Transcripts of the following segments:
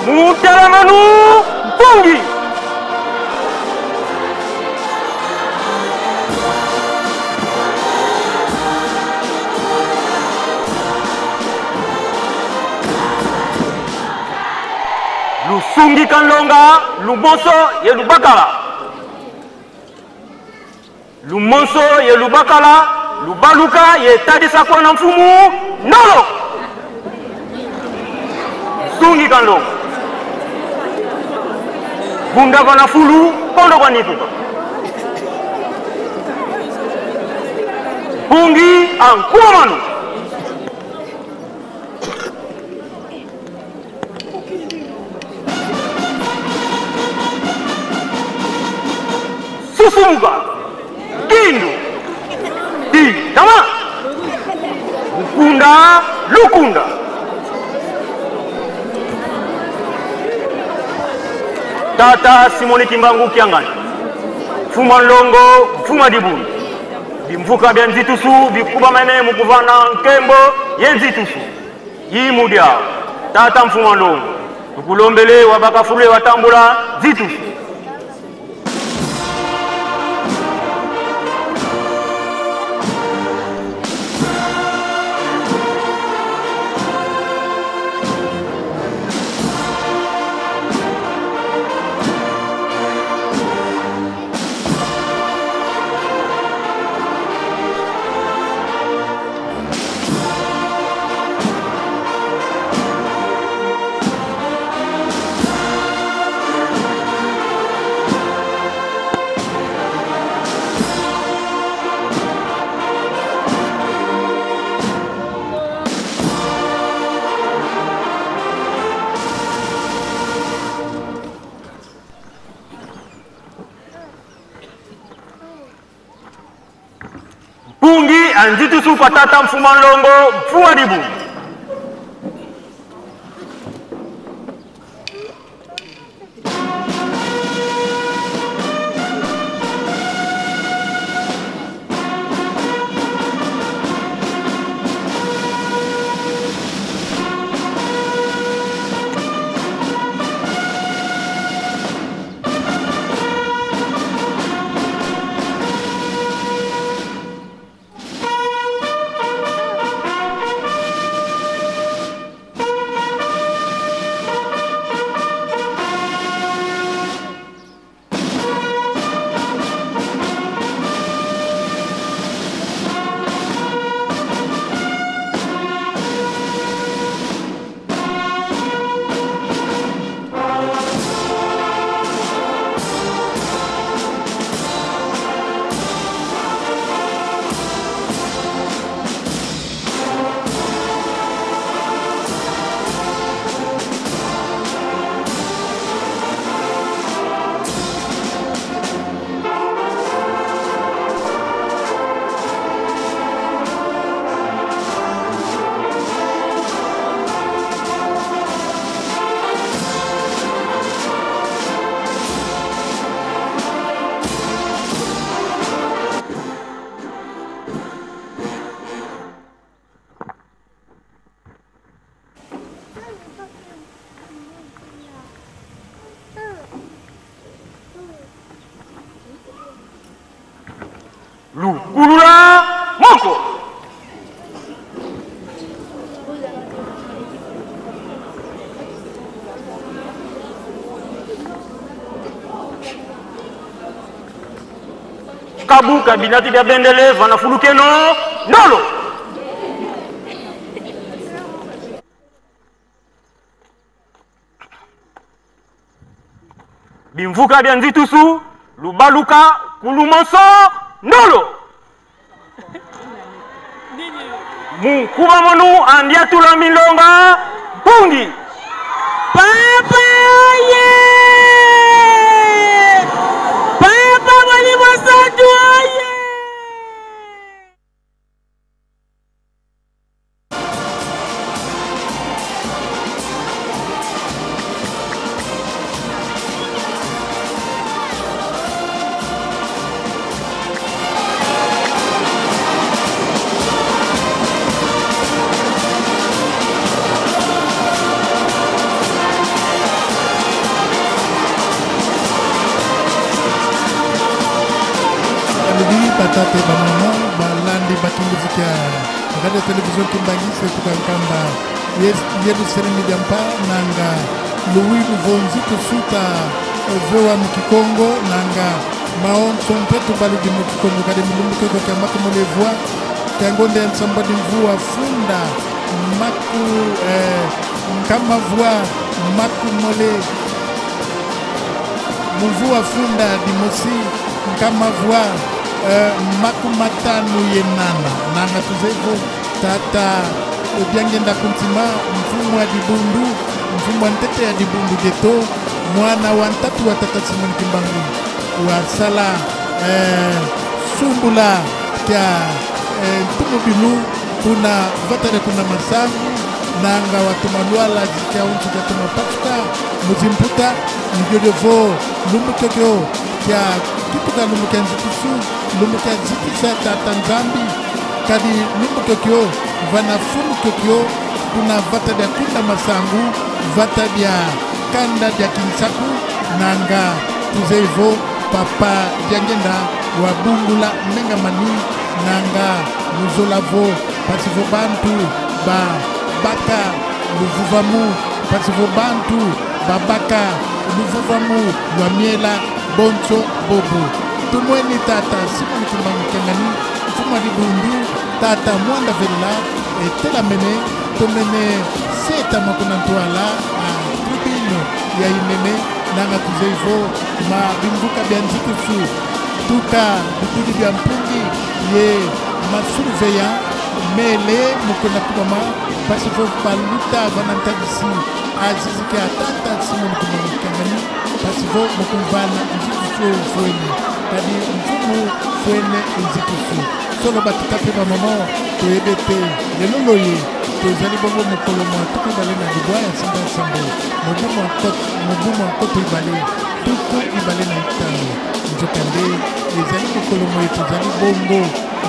Mutalamanu Mpungi. Lusungi Kanlonga, Luboso ye Lubakala. Lumonso ye Lubakala, Lubaluka ye Tadisa Kwana Mfumu, Nolo. Sungi Kanlonga. Bunda Bana Fulu, Kondo Kwanipuka. Bungi Ankumanu. Susumuka Kindu Ditama Mukunda Lukunda Tata Simoni Kimbangu Kiangani Fuma Nlongo Fuma Dibulu Bimvuka bya Nzitusu bikubamene mukuvana nkembo ye Nzitusu Yimudia Tata Mfuma Nlongo tukulombele wabakafule watambula Nzitusu Mpungi anzitusu kwa tata Mfuma Nlongo Mfuma Dibu. Lukulula moko. Kabu kabinati bya bendele vanafulukeno ndolo. Bimvuka bya Nzitusu lubaluka kulumonso ndolo. Munkuba monu andiatula milonga mpungi. Papa ye! Papa Molimo Santu ye! Batata te bamama balandi bakinguvu kya radio television Kimbanguiste tuka Nkamba Yerusalemi dia mpa nanga Louis Luvonzi tusuta vowa mu Kikongo nanga maonso mpetu baludi mu Kikongo kadi mulumbu keko kya makumulevua kya ngonde ya nsamba dimvua funda maku nkamavua makumole muvua funda dimosi nkamavua makumatanu yenana nanga tuzevo tata Diangienda Kuntima mfumu wa dibundu mfumu wa ntete ya dibundu geto mwana wa ntatu wa tata Simon Kimbangu wa sala sumbula kya ntumu bilu kuna vatale kuna masangu nanga watumalwala kya untu kya tumapatuka muzimputa ndiodevo lumbu kyokyo kya kituka lumbu kya nzitusu lumbu kya nzitisa tata Nzambi kadi lumbu kyokyo vana fumu kyokyo kuna vata dia kunda masangu vata dia kanda dia kinsaku nanga tuzeivo papa Diangienda wa bungula mengamani nanga muzolavo pasivo bantu ba baka luvuvamu pasivo bantu babaka luvuvamu lwa miela bonso bobo tumweni tata Simon Kimbangu Kiangani mfumu wa dibundu tata mwanda velela etela mene tomene seta makuna ntwala a tribune ya inene nanga tuzeivo ma bimvuka bya nzitusu tuka bitudi bya mpungi ye masurveillant mele mukona kubama pasivo baluta vanantagisi azizike atata Simon Kimbangu Kiangani pasivo mukumvana nzitusu fuene kadi mfumu fuene nzitusu solo batata mpe bamama toyebi te lelo loye tozali bongo mokolo mwa tuku ibale na libwa ya nsanza nsambo mobu mwa nkoto ibale tuku ibale na itano nzokande ezali mokolo moye tozali bongo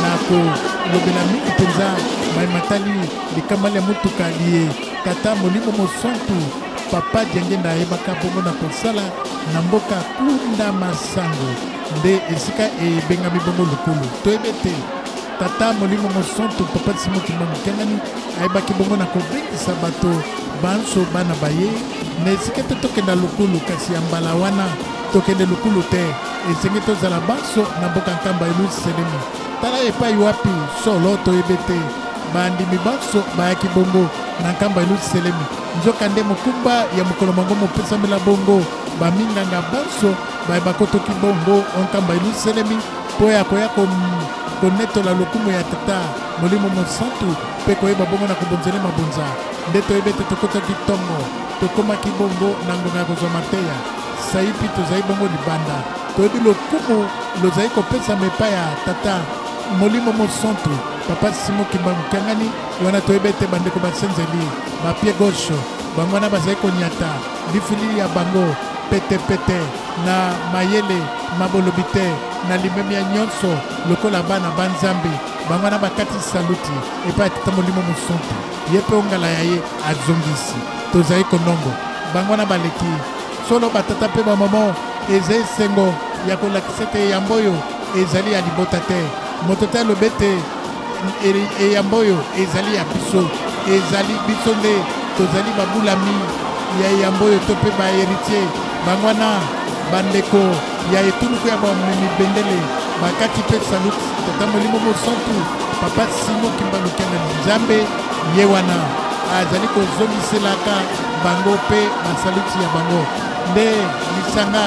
na kolobela mingi mpenza maye matali likama lya motuka liye tata molimo mosantu papa Diangienda ayebaka bongo na kosala na mboka Kunda Masango nde esika ebengami bongo lukulu toyebi te tata molimo mosantu papa Simon Kimbangu Kiangani ayebaki bongo na kobengisa bato banso bana baye na esika te tokenda lukulu kasi ya mbala wana tokende lukulu te esengi tozala banso na mboka Nkamba Yelusalemi tala epai wapi solo toyebi te bandimi banso bayaki bongo na Nkamba Yelusalemi nzoka nde mokumba ya mokolo mwango mopesamela bongo baminganga banso baye bakotoki bongo o Nkamba Yelusalemi mpo ya koya konetola lokumu ya tata molimo mosantu mpe koyeba bongo na kobonzele mabonza nde toyebi ete tokotaki ntongo tokomaki bongo na ngonga ya kozwa mateya saipi tozali bongo libanda toyebi lokumu lozali kopesama epai ya tata molimo mosantu papa Simon Kimbangu Kiangani wana toyebi ete bandeko basenzeli bapie gauche bango wana bazali konyata lifili ya bango petepete na mayele mabolobi te na limemi ya nyonso lokola bana ba Nzambe bango wana bakati saluti epai ya tata molimo mosantu ye mpe ongala ya ye azongisi tozali konongo bango wana baleki solo batata mpe bamama eza esengo ya kolakisa ete eyambo oyo ezali ya libota te moto te alobi ete eyambo oyo ezali ya biso ezali biso nde tozali babulami ya eyambo oyo to mpe baheritier bango wana bandeko ya etuluku ya bamemi bendele bakati mpe saluti tata molimo mosantu papa Simon Kimbangu Kiangani Nzambe ye wana azali kozongiselaka bango mpe basaluti ya bango nde lisanga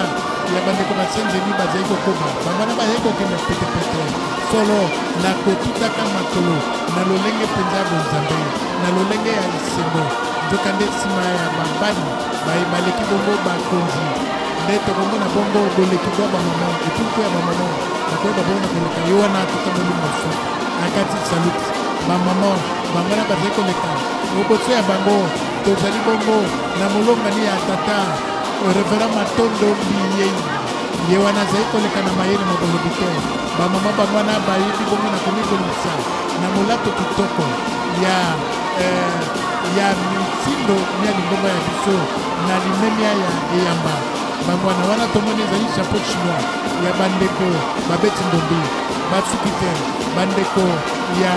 ya bandeko basenzeli bazali kokoba bango wana bazali kokende petepete solo na kotutaka makolo na lolenge mpenza ya bonzambe na lolenge ya lisengo nzokande nsima ya babali baye baleki bongo bakonzi nde tokomona bongo boleki bwa bamama etuluku ya bamama bakoyeba bongo na koleka ye wana tata molimo mosantu akati saluti bamama bango wana bazali koleka oboso ya bango tozali bongo na molongani ya tata reverend Matondo Mbiyei ye wana azali koleka na mayele mabolobi te bamama bango wana bayebi bongo na komibongisa na molato kitoko ya ya mitindo mia lingomba ya biso na limemia ya eyamba. Bango wana wana tomoni ezali chapeau chinois ya bandeko babeti ndombi, basuki te, bandeko ya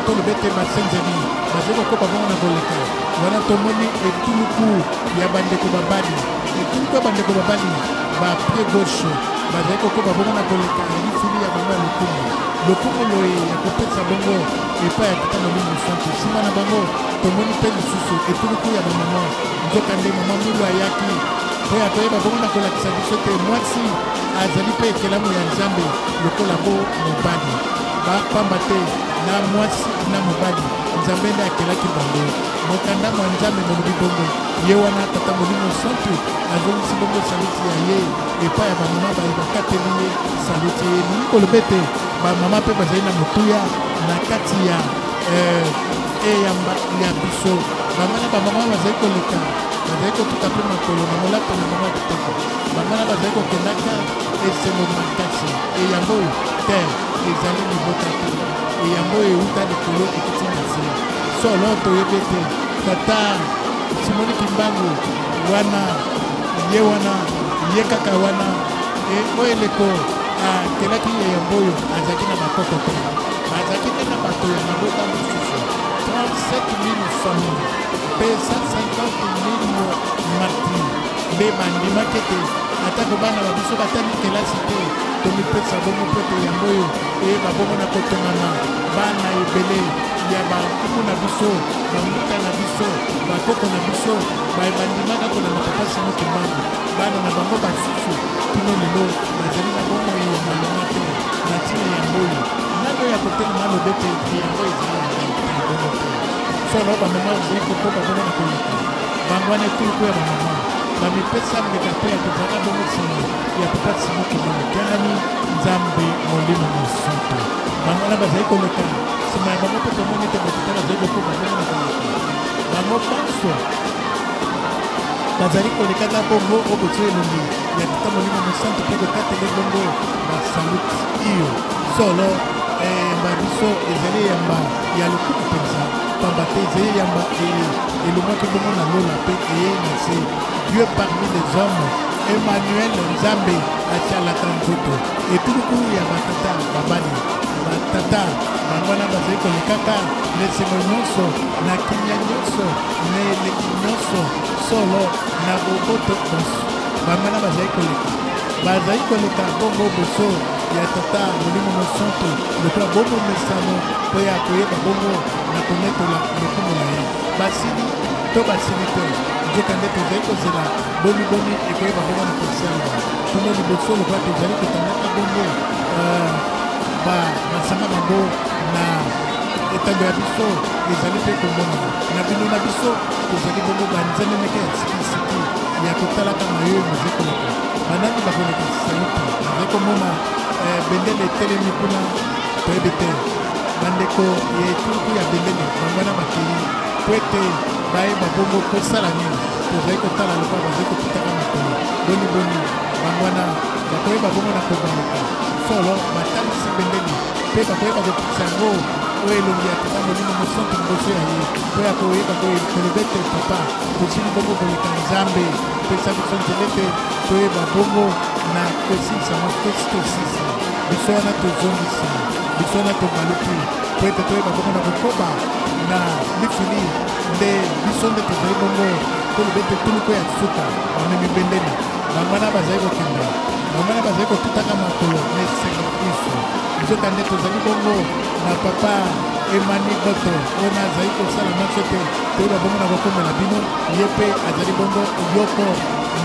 toloba ete basenzeli bazali kokoba bongo na koleka. Wana tomoni etuluku ya bandeko babali, etuluku ya bandeko babali ba pied gauche bazali kokoba bongo na koleka ya lifili ya bango ya lokumu, lokumu loye ya kopesa bongo epai ya Tata Molimo Santu. Nsima na bango tomoni mpe lisusu etuluku ya bamama. Nzokande mama Mwilu ayaki mpo ya koyeba bongo na kolakisa biso te mwasi azali mpe ekelamu ya Nzambe lokola bo mobali, pamba te na mwasi na mobali Nzambe nde akelaki bango. Mokanda mwa Nzambe molobi bongo. Ye wana Tata Molimo Santu azongisi bongo saluti ya ye epai ya bamama baye bakateli ye saluti. Elingi koloba ete bamama mpe bazali na motuya na kati ya eyamba ya biso. Bango na bamama bazali koleka, bazali kotuta mpe makolo na molato na bango ya kitoko. Bango na bazali kokendaka esengo makasi. Eyamba oyo te ezali libota te, eyamba oyo euta likolo ekiti na se. Solo toyebi ete Tata Simoni Kimbangu wana ye wana ye kaka wana oyo eleko akelaki eyamba oyo azalaki na bakoko te, bazalaki nde na bato ya mabota mosusu. 37 000 famille mpe 150 000 martyrs nde bandimaki ete atako bana ba biso batangi kelasi te, tomipesa bongo mpo ete yango oyo eyeba bongo na kotongama. Bana ebele ya bankumu na biso, bambuta na biso, bakoko na biso bandimaka kolanda Papa Simon Kimbangu, bana na bango basusu kino lelo bazali na bomoi ya malonga te na ntina yango oyo. Nano ya kotelema aloba ete yango ezali ya ngai te, bongo te. Solo bamama bazali kokoba bongo na koleka. Bango wana etuluku ya bamama bamipesa mbeka mpe ya kozalaka bongo nsima ya Papa Simon Kimbangu Kiangani, Nzambe Molimo Mosantu. Bango wana bazali koleka, nsima ya bango mpe tomoni ete batata bazali kokoba bongo na koleka. Bango banso bazali kolekaka bongo oyo botie elongi ya Tata Molimo Mosantu mpe kokatele bongo basaluti iyo. Solo eyamba biso ezali eyamba ya lokumu mpenza, pamba te ezali eyamba eye elongwaki bongo na lola mpe eye na se. Dieu parmi les hommes, Emmanuel, Nzambe atialaka nzoto. Etuluku ya batata babali, batata bango wana bazali kolekaka na esengo nyonso, na kimia nyonso, na eleki nyonso, solo na boboto bonso. Bango wana bazali koleka, bazali koleka bongo boso ya Tata Molimo Mosantu lokola bomomesano mpo ya koyeba bongo na konetola lokumu na ye. Basili to basili te, nzokande tozali kozela boniboni ekoyeba bongo na kosalema kuna liboso, lokola tozali kotangaka bongo masanga bango na etando ya biso ezali mpe komonana na bino na biso. Tozali bongo banzeneneke ya sikisiki ya kotalaka mayo mazali koleka, banani bakoleka saluti. Nazali komona bendele etelemi kuna, toyebi te bandeko ya etuluku ya bendele bango wana bakei po ete bayeba bongo kosala nini. Tozali kotala lokola bazali kotutaka makolo, boni boni bango wana bakoyeba bongo na kobaluka. Solo batalisi bendele mpe bakoyeba kokitisa yango oyo elongi ya Tata Molimo Mosantu liboso ya ye mpo ya koyeba koloba ete papa tosili bongo koleka, Nzambe pesa biso nzela ete toyeba bongo na kosilisa mwa tosisi biso wana, tozongisi biso wana, tobaluki po ete toyeba bongo na kokoba na lifili. Nde biso nde tozali bongo toloba ete tuluku ya suka bamemi bendele. Bango wana bazali kokende, bango wana bazali kotutaka makolo na esengo iso. Nzoka nde tozali bongo na papa Emani Boto oyo azali kosala nyonso ete toyeba bongo na kokomela bino. Ye mpe azali bongo yoko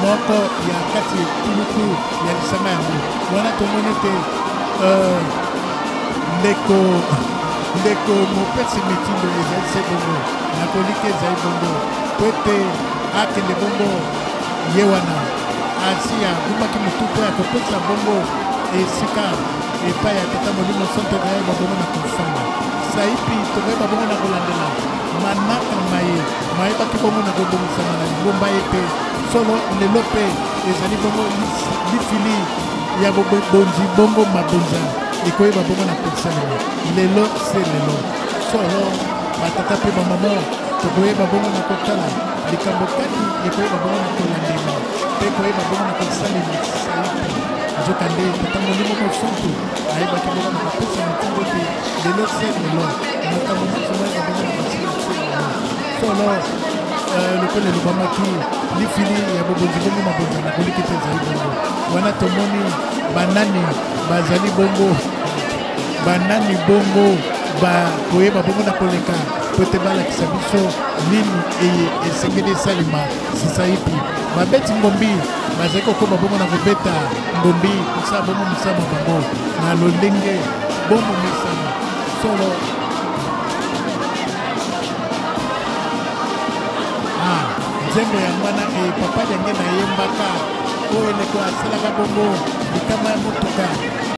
moko ya kati etuluku ya lisanga yango wana. Tomoni ete ndeko mopesi mitindo ezali se bongo nakoliki, ezali bongo po ete akende bongo. Ye wana asi agumbaki motu mpo ya kopesa bongo esika epai ya Tata Molimo Santo koyeba bongo na kofanda. Saipi tokoyeba bongo na kolandela manaka maye mayebaki bongo na kobongisama na lingomba ete solo lelo mpe ezali bongo lifili ya bobonzi bongo mabonza ekoyeba bongo na kosalema lelo se lelo. Solo batata mpe bamama tokoyeba bongo na kotala likambo kani ekoyeba bongo na kolandema. mpe koyeba bongo na kosalema saipi. Nzokande Tata Molimo Mosantu ayebaki bongo na kopesa motindo ete lelo se lelo makambo nyonso mayeba bongo na kosala se lelo. Solo lokola elobamaki, lifili ya bobonzi bongo mabonza na koliki te ezali bongo. Wana tomoni banani bazali bongo, banani bongo bakoyeba bongo na koleka po ete balakisa biso nini eye esengeli esalema sisaipi. Babeti ngombi bazali kokoba bongo na kobeta ngombi, kosala bongo mosala mwa bango na lolenge bongo mesana solo. Ah, nzembo yango wana e papa Liange nayembaka oyo eleko asalaka bongo likama ya motuka.